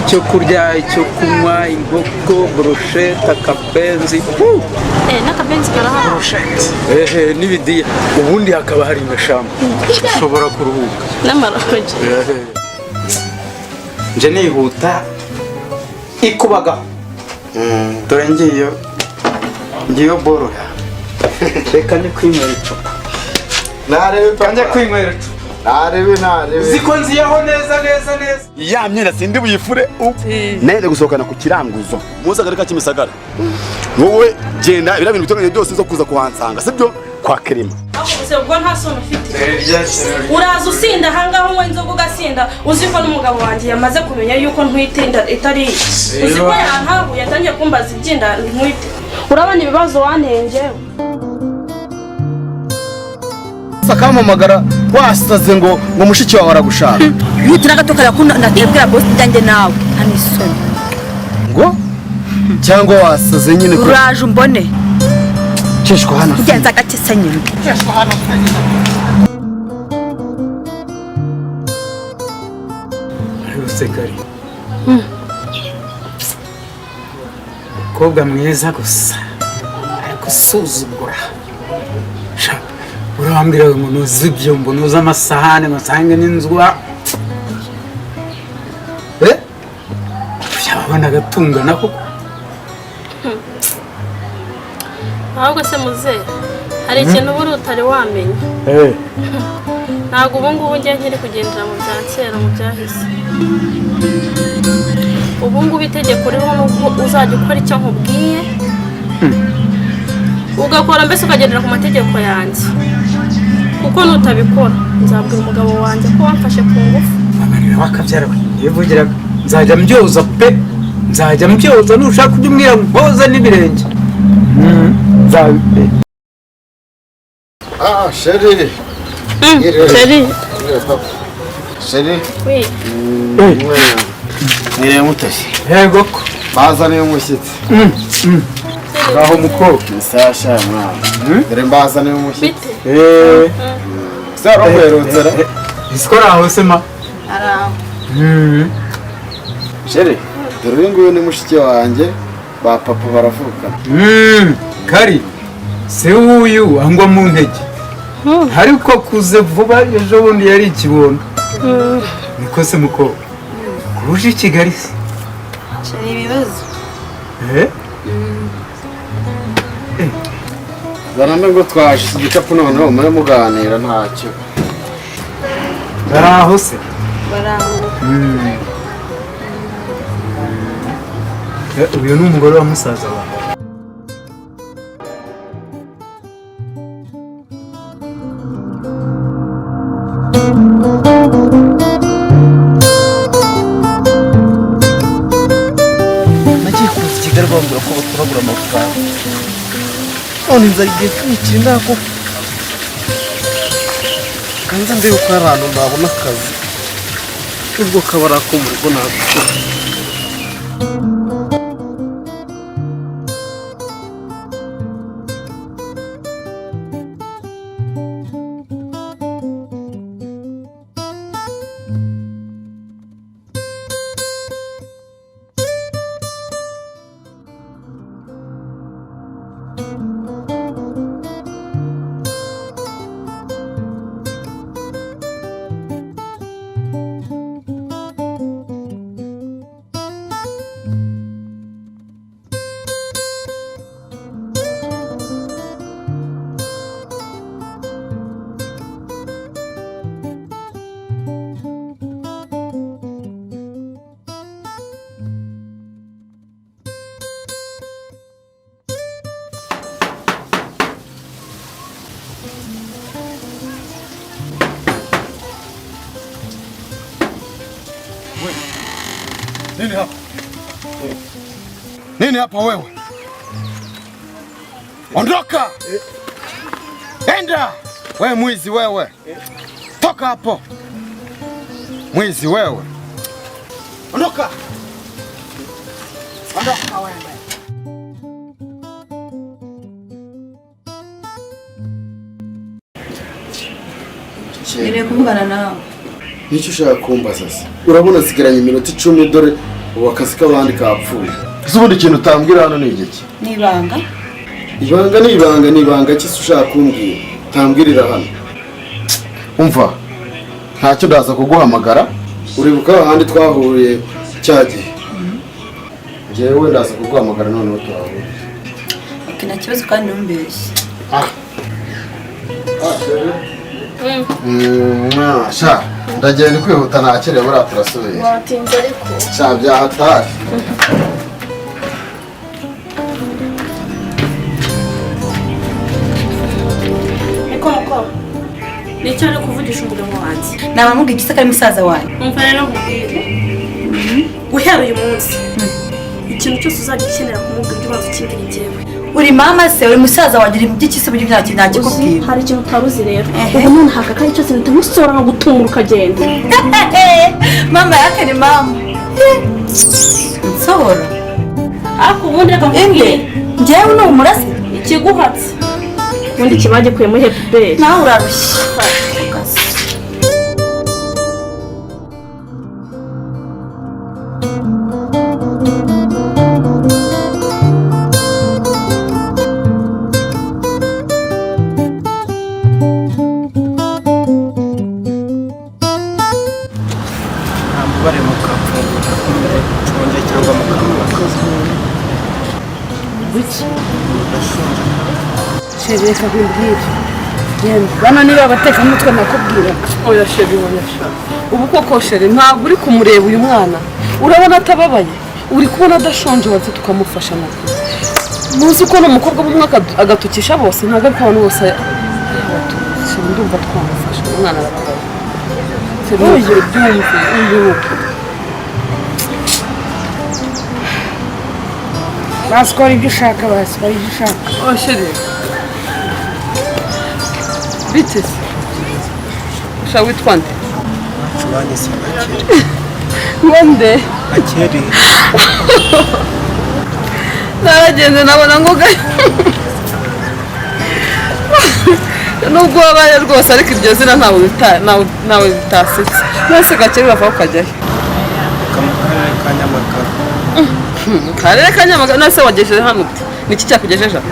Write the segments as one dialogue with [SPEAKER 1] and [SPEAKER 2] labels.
[SPEAKER 1] Icyo kurya, icyo kunywa, inkoko, brochette, akabenzi.
[SPEAKER 2] N'akabenzi karahari.
[SPEAKER 1] Brochette, ehe, n'ibidiya. Ubundi hakaba hari na chambre, ushobora kuruhuka.
[SPEAKER 2] N'amaroji.
[SPEAKER 1] Ehe. Nje nihuta ikubagaho. Dore ngiyo, ngiyo boro yawe. Reka njye kwinywera icupa.
[SPEAKER 3] Narebe.
[SPEAKER 1] Reka njye kwinywera icupa.
[SPEAKER 3] Narebe, narebe.
[SPEAKER 1] Ziko nziyeho neza neza neza.
[SPEAKER 4] Ya myenda sindi buyifure ubu, nende gusohokana ku kiranguzo muzi akarere ka Kimisagara. Wowe genda, biriya bintu bitunganye byose zo kuza kuhansanga, sibyo, kwa Kerema.
[SPEAKER 2] Ahubwo ubwo nta soni ufite, uraza usinda ahangaha, unywa inzoga ugasinda, uzi ko n'umugabo wanjye yamaze kumenya yuko ntwite inda itari iye? Uzi ko yantahuye, yatangiye kumbaza iby'inda ntwite? Urabona ibibazo wanteye njyewe?
[SPEAKER 3] Akampamagara wasaze ngo mushiki wawe aragushaka.
[SPEAKER 5] Yihutira gato karakunda, ndatebwira bosi ibyanjye nawe, nta n'isoni.
[SPEAKER 3] Ngo cyangwa wasaze nyine ko
[SPEAKER 5] Uraje umbone.
[SPEAKER 3] Cishwa hano.
[SPEAKER 5] Ugenza gake se nyine?
[SPEAKER 1] Rusekari, umukobwa mwiza gusa ariko usuzugura. Sha, urambwira ngo nuze ibyombo, nuze amasahani, ngo nsange n'inzwa, eh, yabona agatungana koko.
[SPEAKER 2] Ahubwo se muzehe, hari ikintu buri utari wamenya? Ntabwo ubu ngubu njya nkiri kugendera mu bya kera, mu byahise. Ubu ngubu itegeko ririho ni uko uzajya ukora icyo nkubwiye, ugakora, mbese ukagendera ku mategeko yanjye, kuko nutabikora nzabwira umugabo wanjye ko wamfashe ku ngufu.
[SPEAKER 1] Amarira wakabyara we, yivugiraga nzajya mbyoza pe, nzajya mbyoza. Nushaka ujya umbwira mboza n'ibirenge.
[SPEAKER 3] Ah, chérie.
[SPEAKER 2] Chérie.
[SPEAKER 3] Chérie.
[SPEAKER 2] Oui.
[SPEAKER 3] Mwiriwe mutashye?
[SPEAKER 1] Yego ko.
[SPEAKER 3] Bazaniye umushyitsi.
[SPEAKER 1] Ngaho mukobwa.
[SPEAKER 3] Ni sasha mwana, dore mbazaniye umushyitsi.
[SPEAKER 2] Bite?
[SPEAKER 3] Se waramuherutse ra?
[SPEAKER 1] Isikora aho se ma?
[SPEAKER 5] Araho.
[SPEAKER 3] Chérie, dore uyu nguyu ni mushiki wanjye, ba papa baravukana.
[SPEAKER 1] Kari se wuyu angwa mu ntege, ariko kuze vuba, ejo bundi yari ikibondo. Niko se mukobwa, kuruje i Kigali se?
[SPEAKER 5] Chérie, ibibazo.
[SPEAKER 1] Eh?
[SPEAKER 3] Zana nubwo twaje iki gikapu, noneho mube muganira ntacyo.
[SPEAKER 1] Bari aho se?
[SPEAKER 5] Baraho.
[SPEAKER 1] Uyu ni umugore wa musaza wawe.
[SPEAKER 6] Nagiye kuza i Kigali bambwira ko batoragura amafaranga, none inzara igiye kunyikira inda koko. Kanza ndebe ko hari ahantu nabona akazi, nubwo kaba ari ako mu rugo nagakora.
[SPEAKER 3] Nini hapa? Nini hapa wewe? Ondoka! Enda! Wewe mwizi wewe. Toka hapo. Mwizi wewe. Ondoka! Ondoka wewe.
[SPEAKER 5] Nkeneye kuvugana nawe.
[SPEAKER 3] Nicyo ushaka kumbaza se? Urabona nsigaranye iminota 10, dore Ubu akazi k'abandi kapfuye. Ese ubundi ikintu utambwira hano ni igiki?
[SPEAKER 5] Ni ibanga.
[SPEAKER 3] Ibanga ni ibanga, ni ibanga ki se ushaka kumbwira? Utambwirira hano. Umva, ntacyo ndaza kuguhamagara. Uribuka ahandi twahuriye cya gihe? Njyewe ndaza kuguhamagara noneho twahuriye.
[SPEAKER 5] Okay, nta kibazo kandi ntumbeshye.
[SPEAKER 3] Sha, ndagenda kwihuta ntakerewe buriya turasubira.
[SPEAKER 2] Watinze ariko.
[SPEAKER 3] Sha byahatari.
[SPEAKER 2] Niko muko. Nicyo ari kuvugisha umugabo wanjye.
[SPEAKER 5] Nabamubwiye igisaka ari musaza wanjye.
[SPEAKER 2] Umva rero nkubwire. Guhera uyu munsi, ikintu cyose uzajya ukenera kumubwira ujye ubanza ukimbwira njyewe.
[SPEAKER 5] Uri mama se, uri musaza wanjye, uri by'iki se buryo ntakikubwira.
[SPEAKER 2] Hari ikintu utaruzi rero. Ubu none haka kandi cyose ntamusora nka gutumura ukagenda.
[SPEAKER 5] Mama yakane mama. Nsohora.
[SPEAKER 2] Ariko ubundi reka nkubwire.
[SPEAKER 5] Njyewe ni umurasi
[SPEAKER 2] ikiguhatse. Ubundi kiba gikuye muri happy birthday.
[SPEAKER 5] Nawe urarushye.
[SPEAKER 6] Ntambare mukamfungura nshonje cyangwa mukamakaza.
[SPEAKER 7] Biki? Sheri reka nkubwire. Yemwe, bano niba abatekamutwe nakubwira.
[SPEAKER 8] Oya sheri, oya sheri. Ubu koko sheri ntabwo uri kumureba uyu mwana. Urabona atababaye? Uri kubona adashonje waze tukamufasha nako. Muzi ko n'umukobwa w'umwe agatukisha bose, ntabwo ariko abantu bose abatukisha. Ndumva twamufasha, umwana arababaye. Sheri, byumve, uyu.
[SPEAKER 7] Basikora ibyo ushaka, basikora ibyo ushaka.
[SPEAKER 8] Oh sheri. Bite se? Usha witwa nde?
[SPEAKER 6] Banyise Gakeri.
[SPEAKER 8] Nde?
[SPEAKER 6] Gakeri.
[SPEAKER 8] Naragenze nabona ngo nubwo wabaye rwose ariko iryo zina ntawe bitasetse. Mwese Gakeri bava ukajyayo.
[SPEAKER 6] Mu karere ka Nyamagabe.
[SPEAKER 8] Mu karere ka Nyamagabe nase wagejeje hano ute? Niki cyakugejeje aho?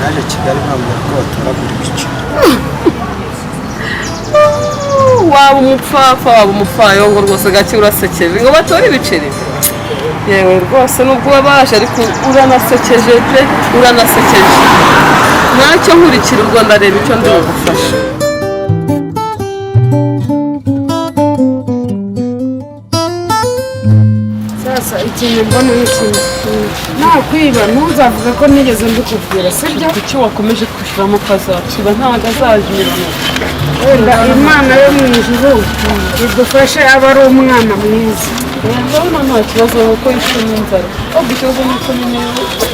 [SPEAKER 6] Naje Kigali bambwira ko batoragura ibiceri.
[SPEAKER 8] Waba umupfapfa waba umupfayongo rwose Gake urasekeje ngo batore ibiceri. Yewe rwose nubwo wabaje ariko uranasekeje pe, uranasekeje. Ntacyo nkurikira ubwo ndareba icyo ndi bugufashe.
[SPEAKER 7] Sasa ikintu mbona ni kimwe. Nakwiba ntuzavuge ko nigeze mbikubwira, sibyo?
[SPEAKER 8] Kuki wakomeje kwishyuramo ko azakiba ntabwo azajura.
[SPEAKER 7] Wenda Imana yo mu ijuru idufashe abe ari umwana mwiza.
[SPEAKER 8] Ndabona nta kibazo kuko yishwe n'inzara. Ahubwo ikibazo ni uko nyine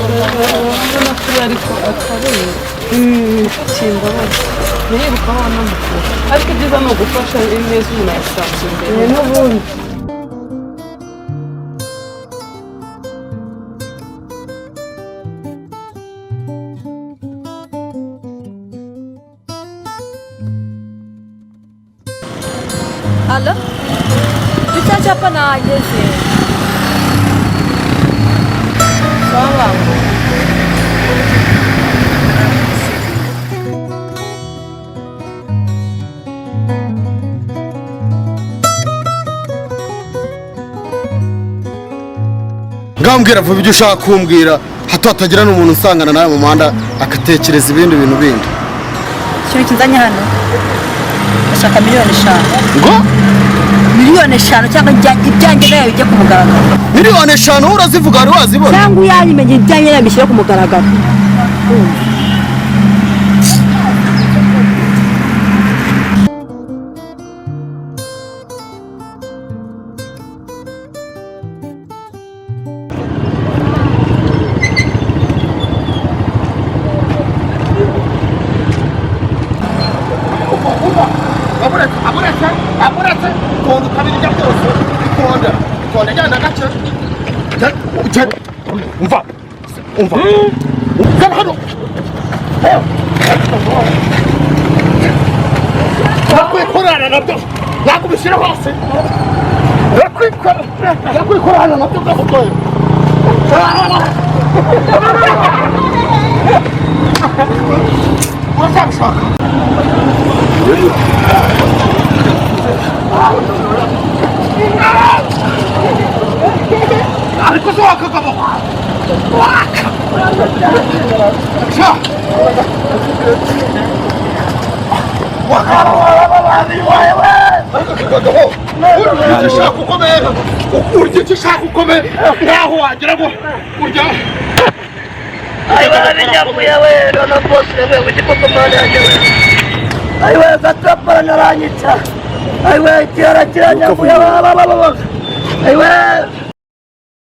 [SPEAKER 8] urabona ko ariko atarenga. Kimbabaza. Ntiyiruka aho anamukura. Ariko ibyiza ni ugufasha ineza umuntu ayasanze imbere.
[SPEAKER 7] N'ubundi.
[SPEAKER 5] Alo? Cya cyapa nahageze. Sawa.
[SPEAKER 3] Ngambwira vuba ibyo ushaka kumbwira, hato hatagira n'umuntu usangana nawe mu muhanda agatekereza ibindi bintu bindi.
[SPEAKER 5] Ikintu kinzanye hano. Ndashaka 5,000,000.
[SPEAKER 3] Ngo?
[SPEAKER 5] 5,000,000 cyangwa ibyanjye nayo bijye ku mugaragaro.
[SPEAKER 3] 5,000,000 urazivuga wari wazibona?
[SPEAKER 5] Cyangwa uyanyimenye ibyanjye nayo bishyire ku mugaragaro.
[SPEAKER 4] Umva. Umva hano. Nakwikorana nabyo. Nakubishyira hose. Ndakwikora hano nabyo bwakugoye. Uracyabishaka? Ariko se wakagabo waka sha urya icyo ushaka ukomeye nkaho wagira ngo urya.
[SPEAKER 6] Ayiwe gatapara naranyica. Ayiwe kiara kiranyakuya. Ayiwe.